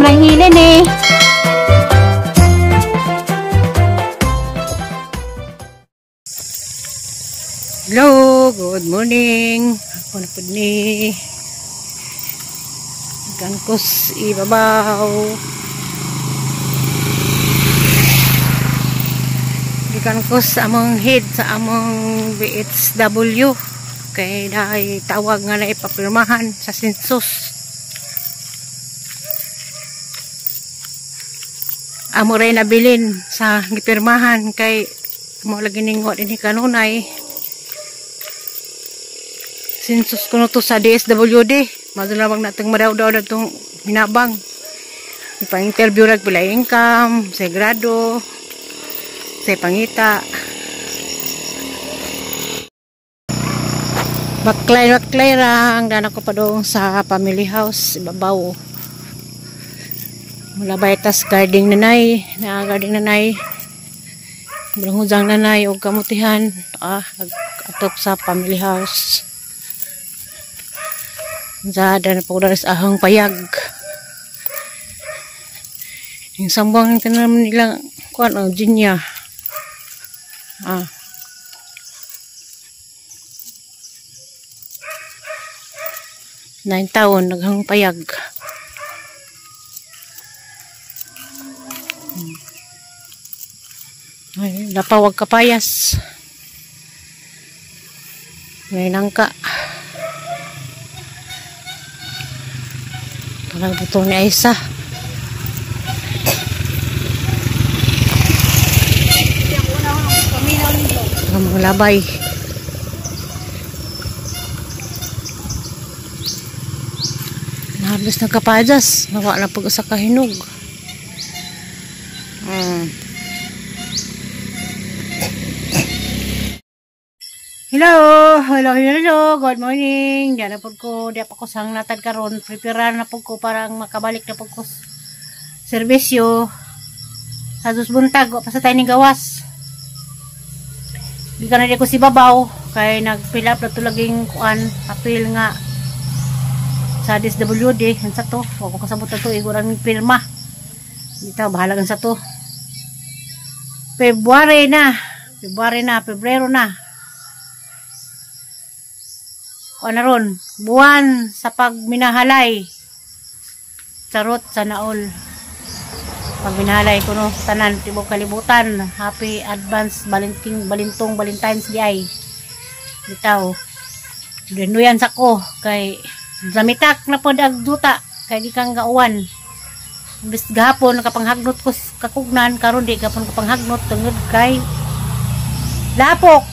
Lang hilin eh. Hello, good morning. Ako na pud ni. Gangkos ibabaw. Gikan ko sa among head sa among BHW kay naay tawag nga na ipapirmahan sa census. Amo ray nabilin sa gipirmahan kay mo lagi ning wa dinhi kanunay. Census kuno to sa DSWD. Madulawag natong madaw-daw natong hinabang. Ipang-interview rag pila income, sa grado, sa pangita. Baklay-baklay ra ang dana ko pa doon sa family house ibabaw. Mula baytas garden nanay, na garden nanay. Bulangudang nanay og kamutihan, atop sa family house. Zada na po sa ahang payag. Yung sambang tinanim nila kuan o jinya. 9 taon naghang payag. Ay, napawag kapayas. May nangka. Parang butong ni Aisa. Ang mga labay. Nahabos na kapajas. Nawa na pag usa ka hinog. Hello! Hello, hello, hello! Good morning! Diyan na po ko, diyan pa ko sang natad karon. Prepare na po ko parang makabalik na po ko serbisyo. Sa dus buntag, pa sa tayo ning gawas. Di ka na di ko si babaw. Kay nag-fill up na to laging kuan, papel nga sa DSWD. Yan sa to. Huwag ko kasabot na to. Igurang pirma. Dito, bahala sa to. February na. February na. Pebrero na. Ano ron, buwan sa pagminahalay. Charot sa naol. Pagminahalay ko no, tanan, tibok kalibutan. Happy advance Valentin, Balintong, Valentine's Day. Bitaw. Dinuyan sa ko kay zamitak na pod ag duta kay di kang gauwan. Imbes gahapon nakapanghagnot ko kakugnan, karon di gapon kapanghagnot tungod kay lapok.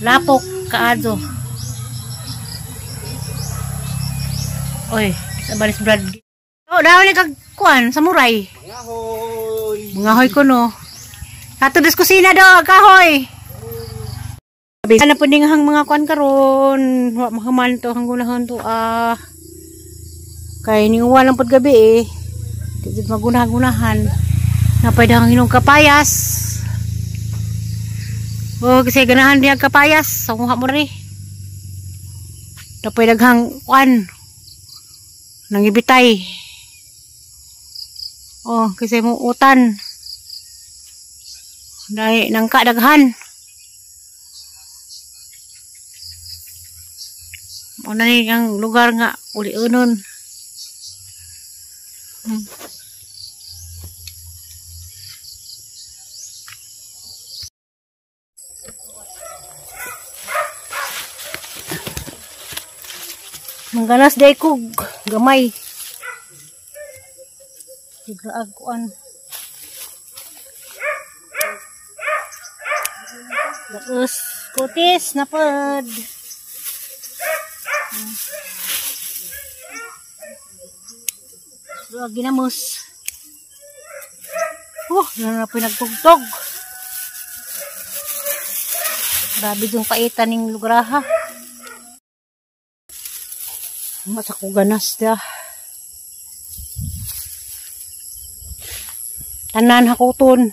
Lapok kaadto. Oy, sa balis Brad. Oh, daw ni kag kuan samurai. Mangahoy. Mangahoy ko no. Ato des kusina do, kahoy. Ana po ning hang mga kuan karon, wa mahuman to hang gunahon to ah. Kay ning uwan lang pod gabi eh. Di jud magunah-gunahan. Napay dahang hinog kapayas. Oh, kasi ganahan diha kapayas. Sa kuha mo rin. Napay daghang kuan. Nangibitay. Oh, kasi mo utan. Dahil nangka daghan. Mo na ni ang lugar nga uli-unon. Mangganas day ko gamay. Sigraag kuan. Laos kutis na pod. Luag ginamos. Na pinagtugtog. Grabe yung paitan ning lugar ha. Masa ko ganas da. Tanan hakuton.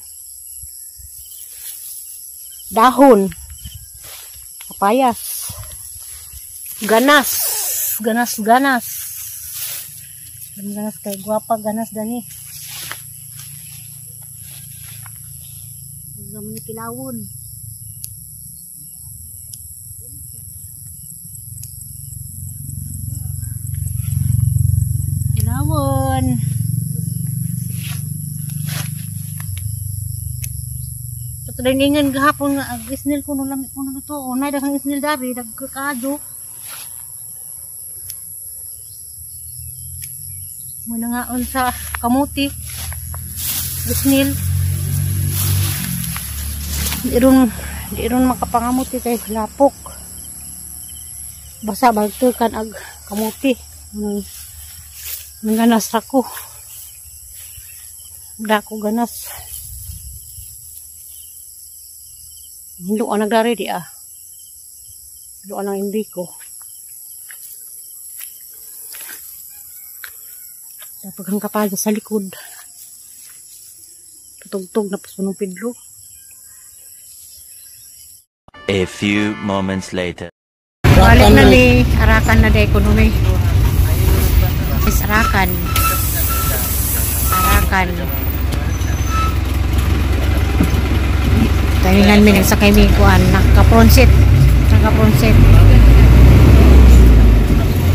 Dahon. Papayas. Ganas. Ganas, ganas. Ganas kay gwapa ganas dani. Gamay ni kilawon. Kilawon. Sa trainingan gahapon nga ag isnil ko no lami ko no luto. Nay daghang isnil dari dagkadyo. Muna nga sa kamuti. Isnil. Di ron makapangamuti kay lapok. Basa bagtukan ag kamuti. Nangganas ako. Dako ganas. Hinduan nagdari di ah. Hinduan ang Enrico. Dapat kang kapada sa likod. Patugtog na pasunong Pedro. A few moments later. Balik na ni, Arakan na day kuno mi. Is Arakan. Arakan. Tahingan mi nagsakay mi kuan naka-front seat. Naka-front seat.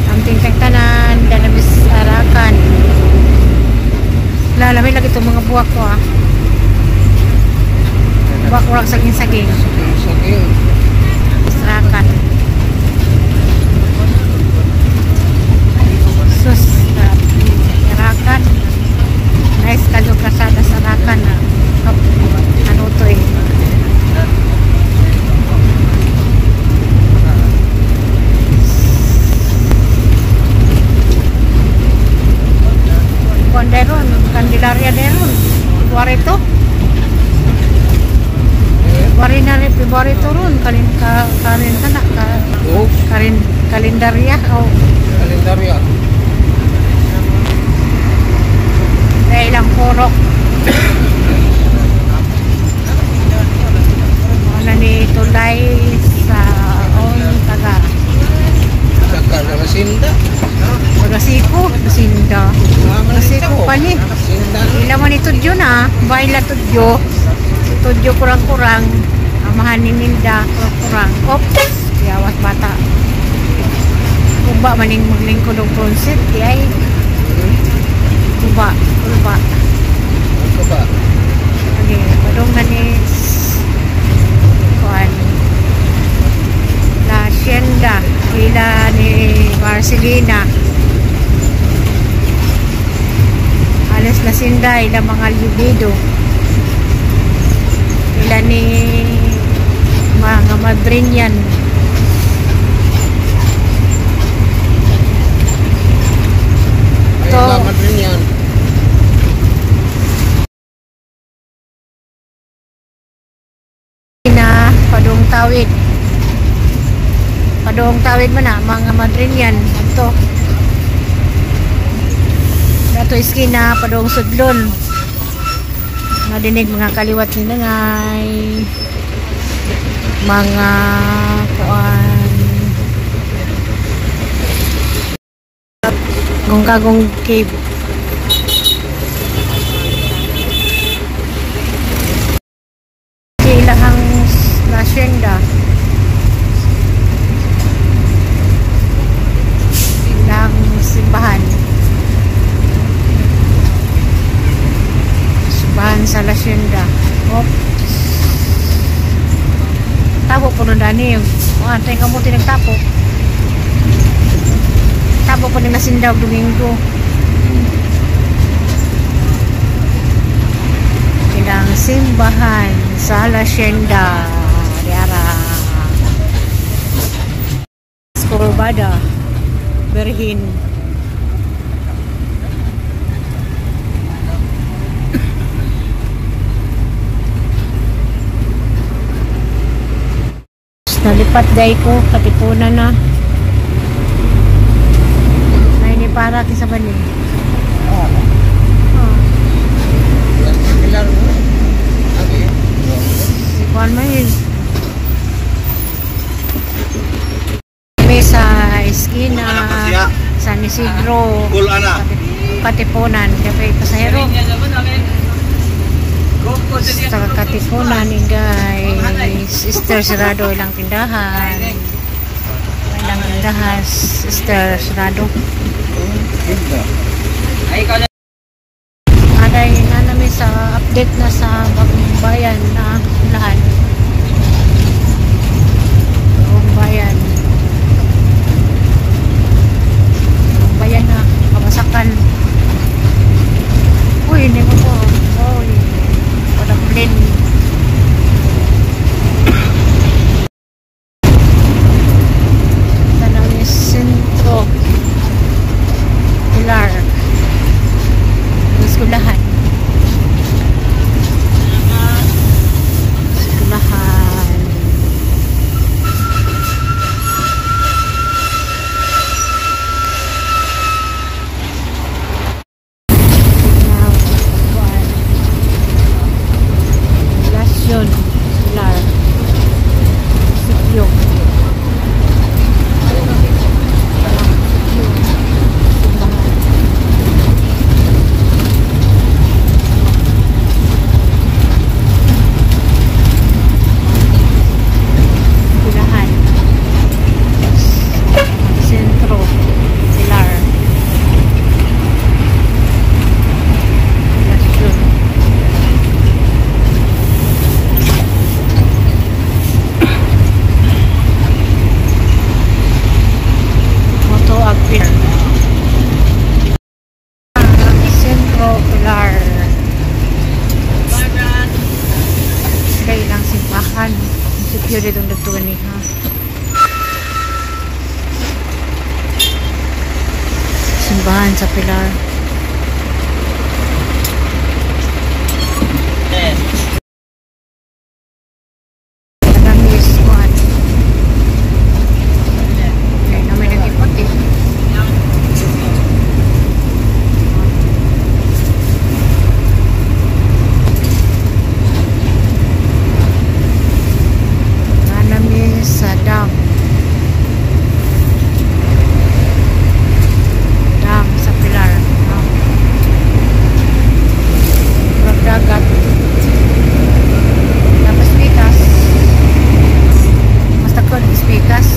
Ang tingtang tanan dalamis Arakan. Lalami lagi itong mga buwak ko ah. Buwak urang saging-saging. Saging. Arakan. Sus, Arakan. Nice kayo kasada sa Arakan. Ano to eh. Kuan deron, Candelaria deron. February to. February na rin, February to ron. Kalin, ka, karin ka na, ka, Oh, karin, kalendarya. Oh. kalendarya. May ilang purok. Ano ni tulay sa on taga. Saka na sinda. Taga Siko, Sinda. Siko pa ni. Sinda. Ila man ni Tudyo na, baila Tudyo. Tudyo kurang-kurang. Amahan ni Nilda kurang-kurang. Ops, yawas bata. Kuba maning maglingkod og front seat, di ay. Kuba, kuba. Ano ba? Okay, padung na ni kuan. La Hacienda, ila ni Marcelina. Alas la Sinda, ila mga libido. Ila ni mga madrinyan. Ay, Ito. laman rin yan. Na padung tawid. Padung tawid man na mga madrinyan adto. Dato iskina padung sudlon. Madinig mga kaliwat ni nanay. Mga kuan. Gongkagong cave. Ilahang hacienda. Ilang simbahan. Simbahan sa la hacienda. Oops. Tabo po nun dani. Oh, antay ka mo tinagtapo. Tabo po ni nasindaw Domingo. Ilang simbahan sa la hacienda. Diara. Scorbada. Berhin. Nalipat day ko, Katipunan na. Ay, ni para kisa ba ni? Ah, Oh, yan. Pilar mo. Okay. Si Juan Mahin. Kami sa eskina, San Isidro. Cool, ana. Katipunan. Kaya pasahero. Sa Katipunan, eh, guys. Sister Sarado ilang tindahan. Ilang tindahan. Sister Sarado. Ganda. Aday na namin sa update na sa Bagong Bayan na lahat. Bagong Bayan. Bagong Bayan na. Kabasakan. Uy, hindi ko po. Uy. Wala plane. Tanaw ni Sentro. Pilar. Eskwelahan. Eskwelahan. Now, kuan. Poblasyon. Pilar. Sitio. Simbahan. Eskwelahan. Sentro. Pilar. Poblasyon. Moto Agpir. Sentro Pilar. Kay ilang simbahan. Secure itong dagtuan ni ha. Simbahan sa Pilar. Nagamis kuan. Kay namin nag-ipot eh. Nanami sa dam. Dam sa Pilar. Dam. Murag dagat. Tapos pikas. Basta ko pikas.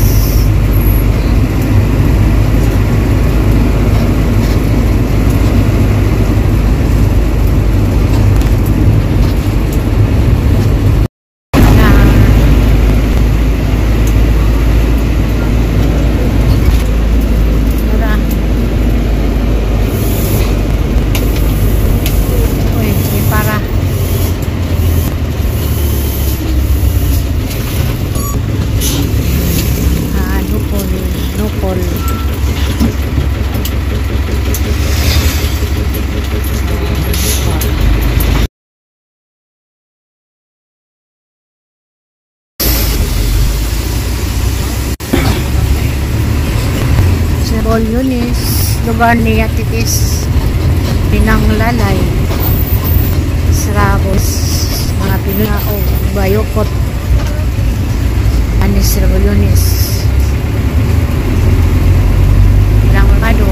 Na Mura. Uy, may para. Ah, lupol, lupol. Sa Bolyonis, lugar ni Atitis, Pinanglalay, Srabos, mga Pinoy o Bayokot, Anis Revoluciones. Walang merkado.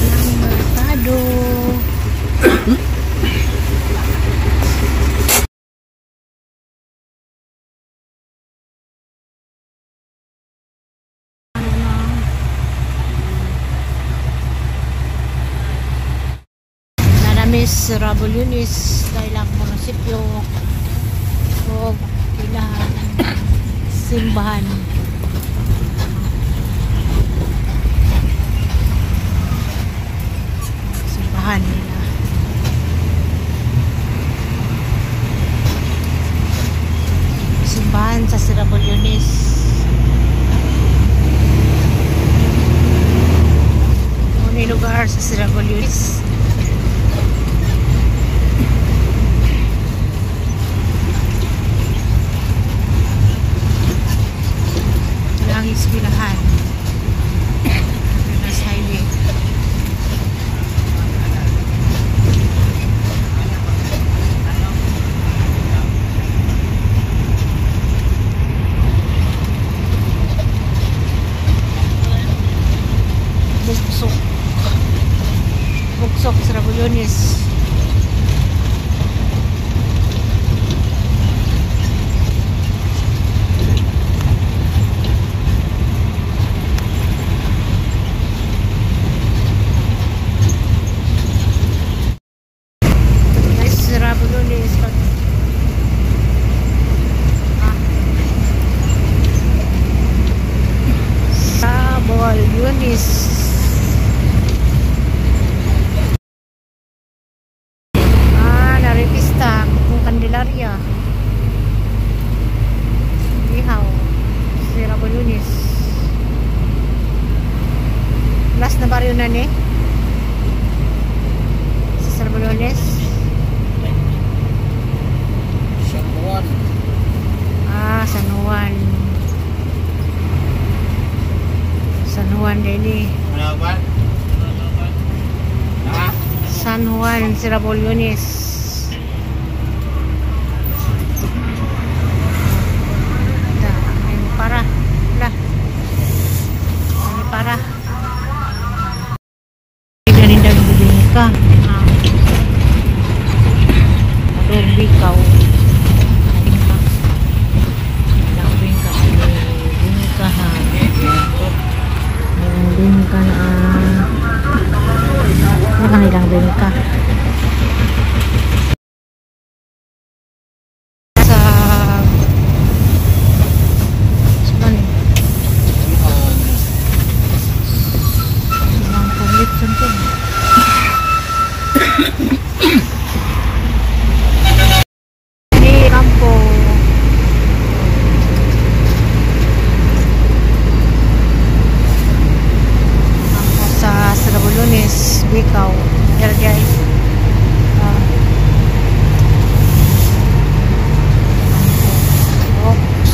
Walang merkado. Nanamis Revoluciones dahil ang munisipyo o ilang simbahan. Simbahan nila. Simbahan sa Revoluciones. Muni lugar sa Revoluciones. Ang eskwelahan. Pinas Highway. Baryo na ni? Sa Sarbolones? San Juan. Ah, San Juan. San Juan din eh. Ano ba? Ha? San Juan, Sirabolyones. Da, ay para. La. Ay para. Ganin daw bibingka. Ah. Atong bikaw. Bingka. Bingka. Bingka ha. Bingka na ah. Ano kanilang bingka? Sa saan? Silang kulit something. Ni Kampo. Kampo sa Sarabulones, Bikaw, Yarjay. Oops.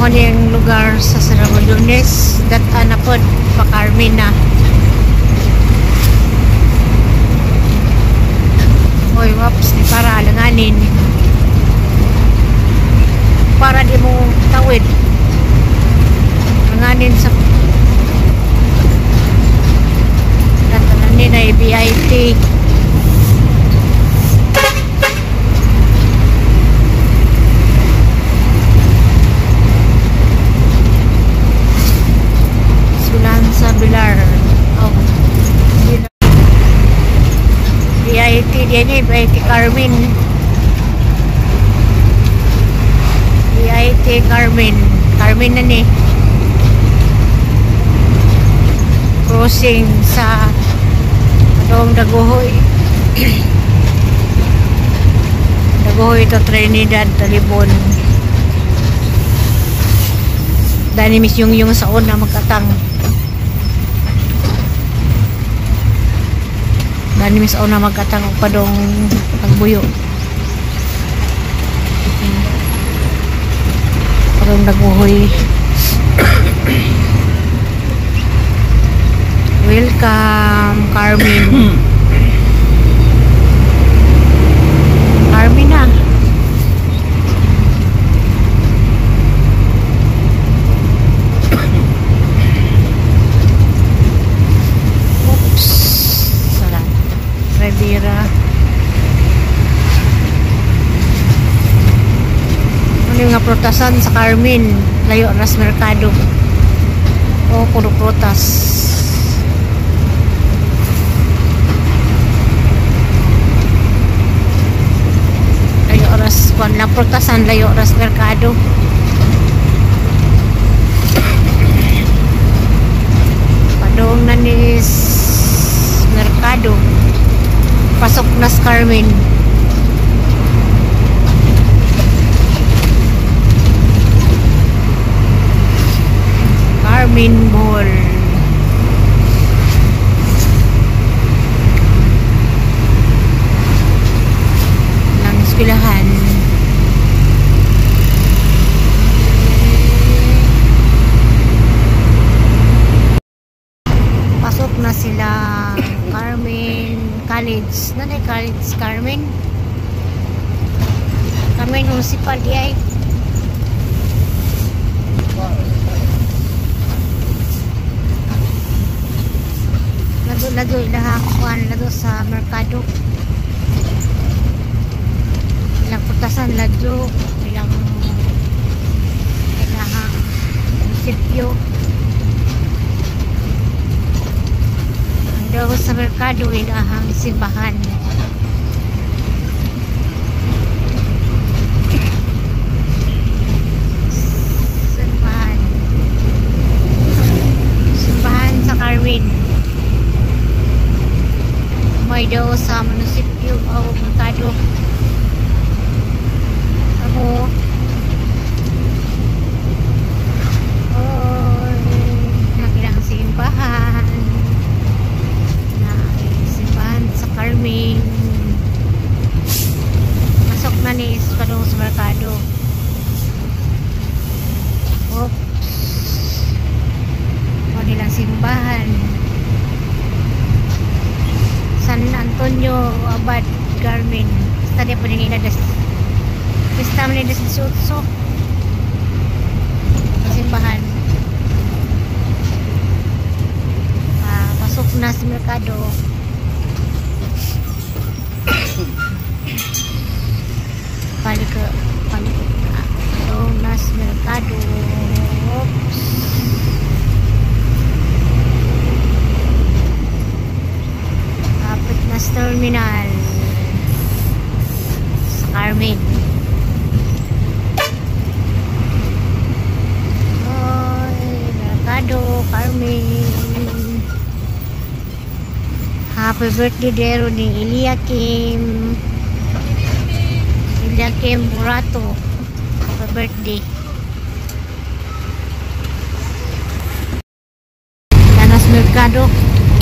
Ano yung lugar sa Sarabulones, data na po, pa Carmen na. Oy, waps, ni para alanganin. Para di mo tawid. Alanganin sa data na ni na BIT. Sulan sa Bilar. Oh. Bilar. BIT din eh, BIT Carmen. BIT Carmen. Carmen na ni. Crossing sa atong Dagohoy. Dagohoy to Trinidad, Talibon. Dani mis yung sa una magkatang. Dani mis una magkatang og padong pagbuyo. Padong Dagohoy. Welcome, Carmen. Carmen na. Oops. Salam. Rivera. Ano yung nga prutasan sa Carmen? Layo ras Mercado. O, puro prutas. Layo oras kwan lang prutasan, layo oras Mercado. Padong na ni Mercado. Pasok na sa Carmen. Carmen Mall. Lang eskwelahan. Pasok na sila Carmen College. Nanay College Carmen. Carmen Municipal di ay. Lado-lado ilaha kuan lado sa merkado. Ilang putasan lado, ilang ilaha munisipyo. Ang daw sa merkado ilahang simbahan. Simbahan. Simbahan sa Carmen. May daw sa munisipyo o merkado. mo. Oy, nakilang simbahan. Na simbahan sa Carmen. Pasok na ni padung sa merkado. Oops. O nilang simbahan. San Antonio Abad Carmen. Basta di po nila das. Basta man nila das 18. Simbahan. Pasok na sa merkado. Balik na sa merkado. Oops. Kapit na sa terminal sa Carmen. Oy, merkado Carmen. Happy birthday dero ni Eliakim. Eliakim Burato. Happy birthday. Danas merkado.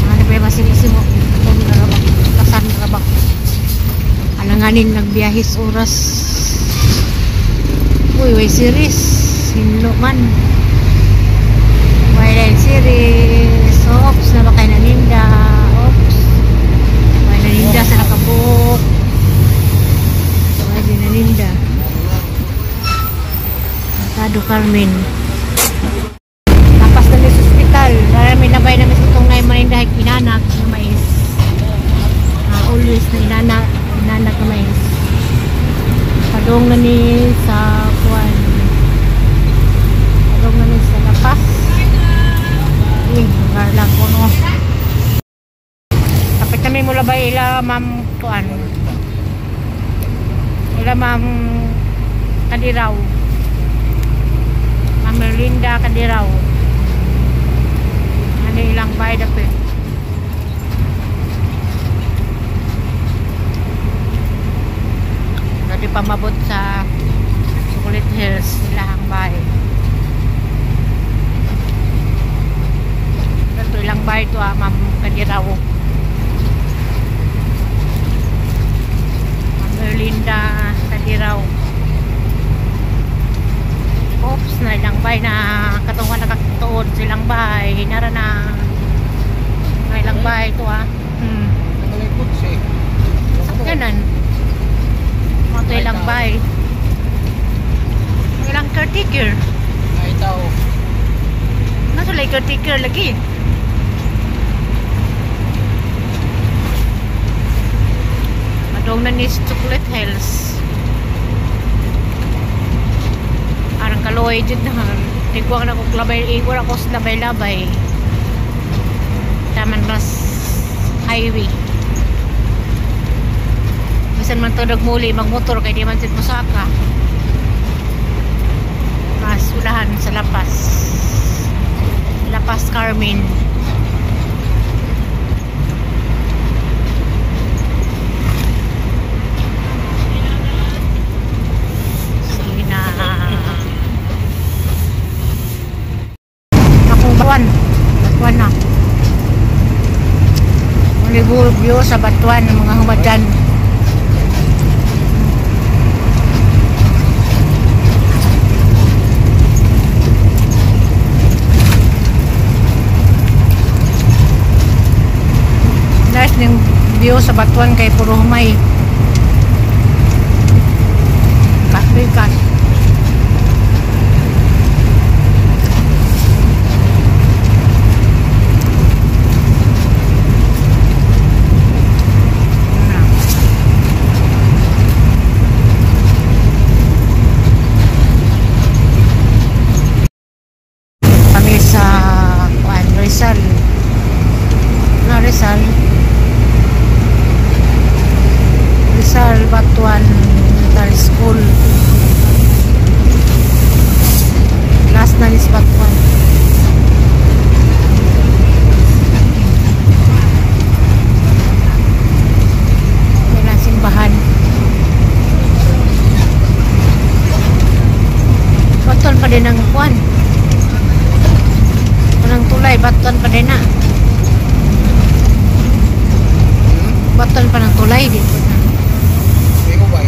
Ano pa yung masinisimo? Itong narabak. Kasan narabak. Alanganin nagbiyahis oras. Uy, way series. Hinlo man. Way series. Oops, na ba kayo naninda? Oops. Way naninda sa nakabuok. Way din naninda. Merkado Carmen. Tapas na sa ospital. Marami labay namin sa itong na maninda inanak na mais. Always na inanak na mais. Padong na ni sa kuwan. Padong na ni sa lapas. Lugar lang ko no. Kapit kami mula ba ila ma'am kuan. Ila ma'am Kadiraw. Ma'am Merlinda Kadiraw. Ano ilang bayad dapit. Pwede pa mabot sa Chocolate Hills ilahang bahay. Ito ilang bahay ito ma'am Kadiraw. Ma'am Merlinda Kadiraw. Oops, na ilang bahay na katungan nakatuod silang bahay. Nara na na ilang bahay ito Sakyanan. Mga ilang bahay. Ilang caretaker. Ay tao. Nasa like caretaker lagi. Madong na ni Chocolate Hills. Arang kaloy dyan na. Tigwang na kong labay. Igwang ako sa labay-labay. Taman ras highway. Bisan man to nagmuli magmotor kay di man sit mosaka. Mas ulahan sa Lapas. Lapas Carmen. Sige na. Akong Batuan. Batuan na. Muligurubyo sa Batuan ng mga humadyan. Nice ng view sa Batuan kay puro humay. Kasbikas. Kami sa Rizal. Na Rizal. Rizal Batuan Elementary School. Last na is Batuan. Kailan simbahan. Tulay dito na. Piko ba?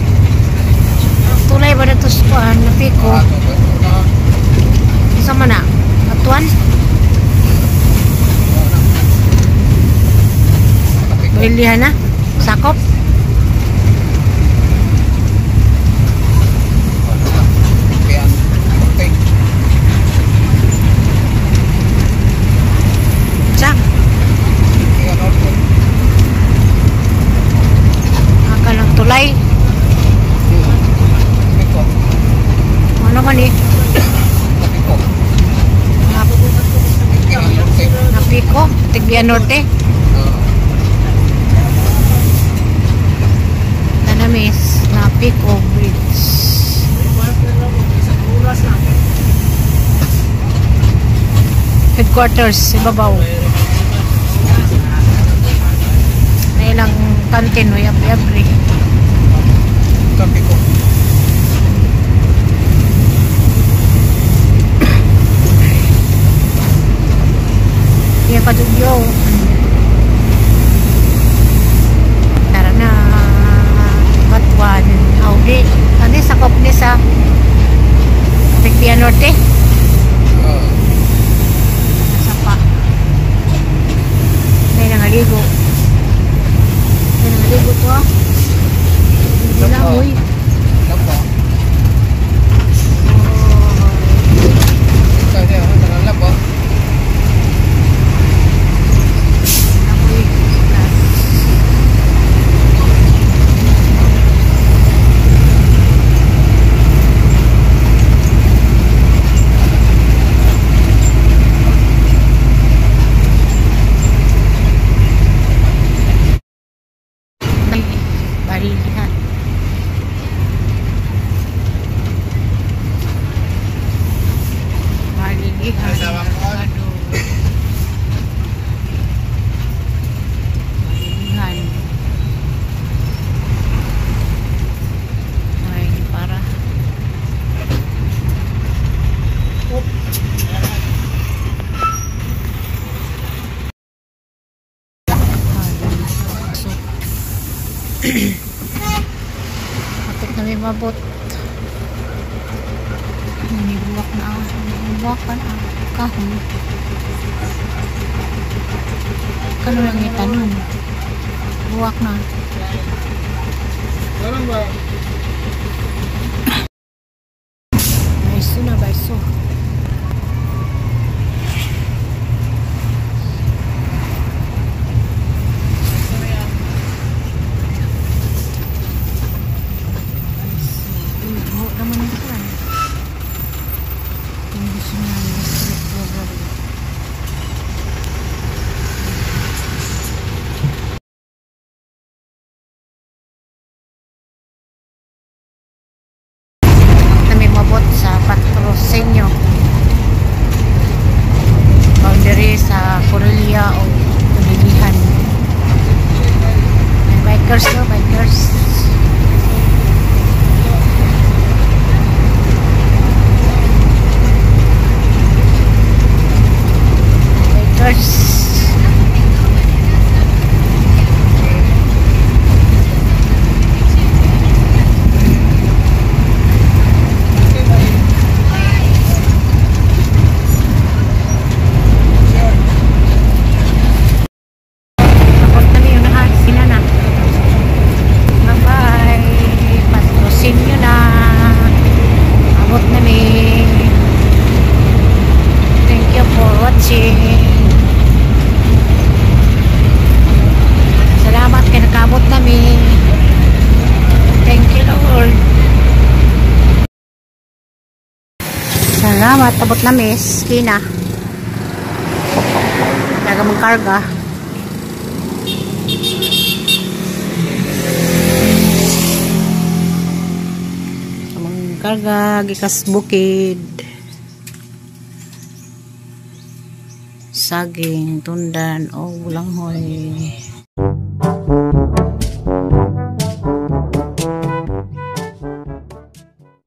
Tulay ba na to sa kuan na piko? Isa man na? Atuan? Bilihan na? Sakop? Sa? Aka lang tulay. Ano man eh? Napiko? Tigbian Norte? Tanamis, Napiko Bridge. Headquarters, ibabaw. May ilang kantin, may abri-abri. Napiko. Iya pa dugyo. Tara na. Batuan. Audi. Ano sakop ni sa Tigbian Norte? Nasa pa. May nangaligo. May nangaligo to ah. Langoy. Lapa. Oh. Langoy. Balilihan. Balilihan. Balilihan. Ay, para. So, kapit na may mabot. Nanibuwak na ako. Nanibuwak pa na ang kahoy. Kano lang itanong. Buwak na. Baiso na, baiso. Buhok naman ang kuwan. Conditional District Library. Kami mabot sa Patrocinio. Boundary sa Corelia o Balilihan. May bikers no, bikers. Bikers. Abot kami yung lahat. Sila na. Bye-bye. Patrocinio na. Abot nami. Thank you for watching. Salamat kay nakaabot nami. Thank you, Lord. Salamat. Abot nami. Skina. Daga mong karga. Among karga gikas bukid. Saging, tundan o bulanghoy.